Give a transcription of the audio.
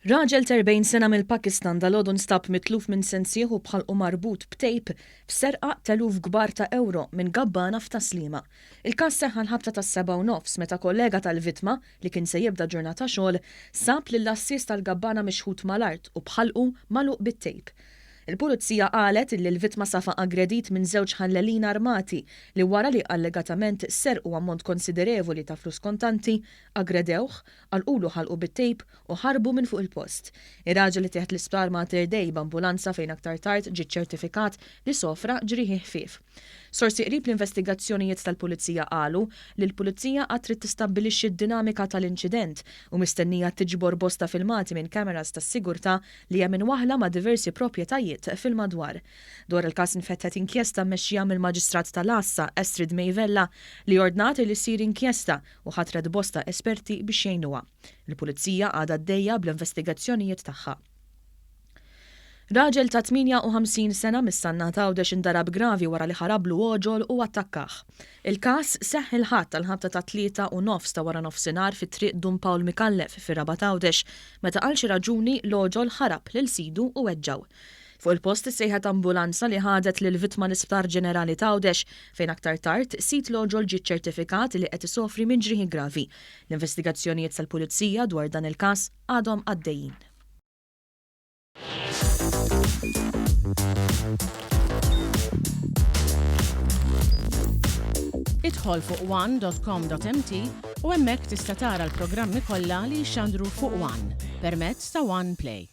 Raġel ta' 40 sena mill-Pakistan dalgħodu nstab mitluf minn sensieħ u b'ħalqu marbut b'tejp f'serqa t'eluf kbar ta' ewro minn gabbana f'Tas-Sliema. Il-każ seħħ għall-ħabta tas-sebgħa u nofs meta kollega tal-vittma, li kien se jibda ġurnata xogħol, sab lill-għassies tal-gabbana mixħut mal-art u b'ħalqu magħluq bit-tejp. Il-Pulizija qalet illi l-vittma safa aggredit minn żewġ ħallelin armati li wara li allegatament serqu ammont konsiderevoli ta' flus kontanti, aggredewh, għalqulu ħalqu bit-tejp u ħarbu minn fuq il-post. Ir-raġel ittieħed l-Isptar Mater Dei b'ambulanza fejn aktar tard ġie ċċertifikat li sofra ġrieħi ħfief. Sorsi qrib l-investigazzjonijiet tal-Pulizija qalu li l-Pulizija għad trid tistabbilixxi d-dinamika tal-inċident u mistennija tiġbor bosta filmati minn cameras tas-sigurtà li hemm imwaħħla ma' diversi proprjetajiet fil-madwar. Dwar il-każ infetħet inkjesta mmexxija mill-Maġistrat tal-Għassa Astrid May Vella li ordnat li ssir inkjesta u ħatret bosta esperti biex jgħinuha. Il-Pulizija għadha għaddejja bl-investigazzjonijiet tagħha. Raġel ta' 58 sena mis-Sannat Għawdex indarab gravi wara li ħarablu għoġol u attakkah. Il-każ seħħ il-Ħadd għall-ħabta tat-tlieta u nofs ta' waranofsinhar fi Triq Dun Pawl Micallef fir-Rabat Għawdex meta għal xi raġuni l-għoġol ħarab lil sidu u weġġgħu. Fuq il-post issejħet ambulanza li ħadet lill-vittma l-Isptar Ġenerali t'Għawdex fejn aktar tard sid l-għoġol ġie ċċertifikat li qed isofri minn ġrieħi gravi. L-investigazzjonijiet tal-Pulizija dwar dan il-każ għadhom għaddejjin. Idħol fuq one.com.mt u hemmhekk tista' tara l-programmi kollha li jixxandru fuq One permezz ta' One Play.